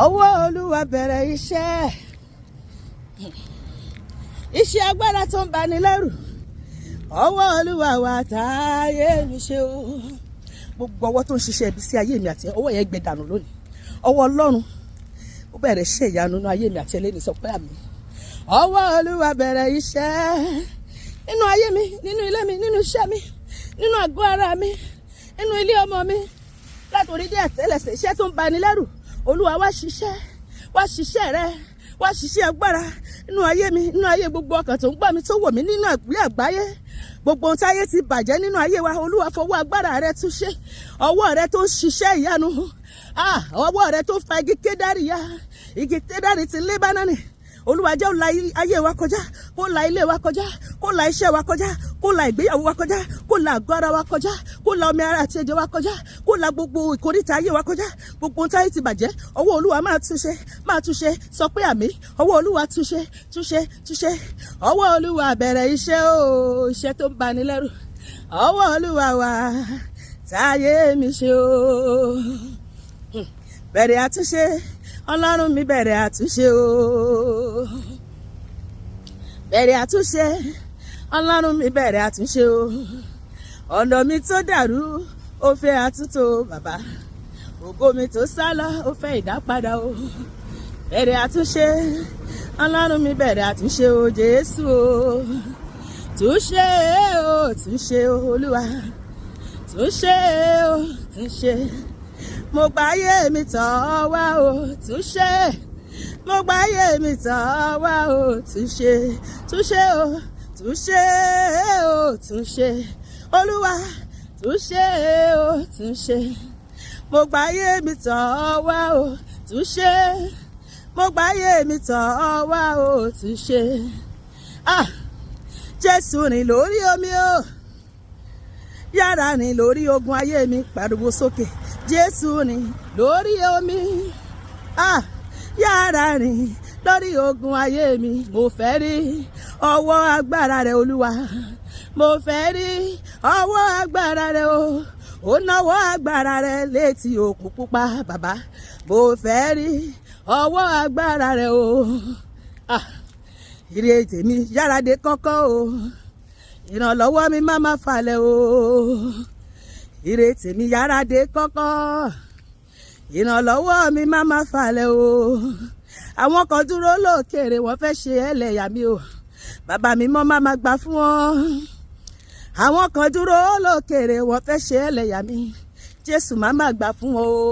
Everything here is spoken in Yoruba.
Ọwọ́ Olúwa bẹ̀rẹ̀ iṣẹ́, iṣẹ́ agbára tó ń bani lẹ́rù. Ọwọ́ Olúwa wà táyé mi ṣe o. Gbogbo ọwọ́ tó ń ṣiṣẹ́ ibi sí ayé mi àti ọwọ́ yẹn gbẹ dànù lónìí. Ọwọ́ Ọlọ́run ó bẹ̀rẹ̀ iṣẹ́ ìyanu nínú ayé mi àti ẹlẹ́ni. Sọ pé àmín. Ọwọ́ Olúwa bẹ̀rẹ̀ iṣẹ́ nínú ayé mi, nínú ilé mi, nínú iṣẹ́ mi, nínú àgọ́ ara mi, nínú ilé ọmọ mi, látòrí dé àtẹ́lẹsẹ̀. Iṣẹ́ tó ń bani lẹ́rù, Olúwa, wá ṣiṣẹ́, wá ṣiṣẹ́ rẹ, wá ṣiṣẹ́ agbára nínú ayé mi, nínú ayé gbogbo ọkàn tó ń gbọ́ mi, tó wò mí nínú ìpínlẹ̀ àgbáyé. Gbogbo ohun táyé ti bàjẹ́ nínú ayé wa, Olúwa, fọwọ́ agbára rẹ túnṣe. Ọwọ́ rẹ tó ń ṣiṣẹ́ ìyanu, ah, ọwọ́ rẹ tó fa igi kédárì ya, igi kédárì ti Lébánánì, Olúwa, jẹ́ ó la ayé wa kọjá, kó la ilé wa kọjá, kó la iṣẹ́ wa kọjá, kó la ìgbéyàwó wa kọjá, kó la àgọ́ ara wa kọjá, kó la omi ara àti ẹ̀jẹ̀ wa kọjá, kó la gbogbo ìkóríta ayé wa kọjá. Gbogbo ohun táyé ti bàjẹ́, ọwọ́ Olúwa máa túnṣe, máa túnṣe. Sọ pé àmín. Ọwọ́ Olúwa, túnṣe, túnṣe, túnṣe. Ọwọ́ Olúwa bẹ̀rẹ̀ iṣẹ́ o, iṣẹ́ tó ń bani lẹ́rù. Ọwọ́ Olúwa wà táyé mi ṣe o. Bẹ̀rẹ̀ àtúnṣe, Ọlọ́run mi, bẹ̀rẹ̀ àtúnṣe o. Bẹ̀rẹ̀ àtúnṣe, Ọlọ́run mi, bẹ̀rẹ̀ àtúnṣe o. Ọ̀nà mi tó dàrú, ó fẹ́ àtúntò, bàbá. Ògo mi tó sálọ, ó fẹ́ ìdápadà o. Bẹ̀rẹ̀ àtúnṣe, Ọlọ́run mi, bẹ̀rẹ̀ àtúnṣe o. Jésù o, túnṣe o, túnṣe o. Olúwa, túnṣe o, túnṣe. Mo gba ayé mi tọ̀ wá o, túnṣe. Mo gba ayé mi tọ̀ wá o, túnṣe, túnṣe o, túnṣe o, túnṣe. Olúwa, túnṣe o, túnṣe. Mo gba ayé mi tọ̀ wá o, túnṣe. Mo gba ayé mi tọ̀ wá o, túnṣe. Ah, Jésù rìn lórí omi o, yára rìn lórí ogun ayé mi. Pariwo sókè. Jésù rìn lórí omi, ah, yára rìn lórí ogun ayé mi. Mo fẹ́ rí ọwọ́ agbára rẹ, Olúwa. Mo fẹ́ rí ọwọ́ agbára rẹ o. Ó náwó agbára rẹ létí òkun pupa. Bàbá, mo fẹ́ rí ọwọ́ agbára rẹ o. Ah, ire tèmi yára dé kọ́kọ́ o. Ìrànlọ́wọ́ mi má má falẹ̀ o. Ire tèmi yára dé kọ́kọ́. Ìrànlọ́wọ́ mi má má falẹ̀ o. Àwọn kan dúró lókèrè, wọ́n fẹ́ ṣe ẹlẹ́yà mi o. Bàbá mi mọ́ má má gbà fún wọn. Àwọn kan dúró lókèrè, wọ́n fẹ́ ṣe ẹlẹ́yà mi. Jésù, má má gbà fún wọn o.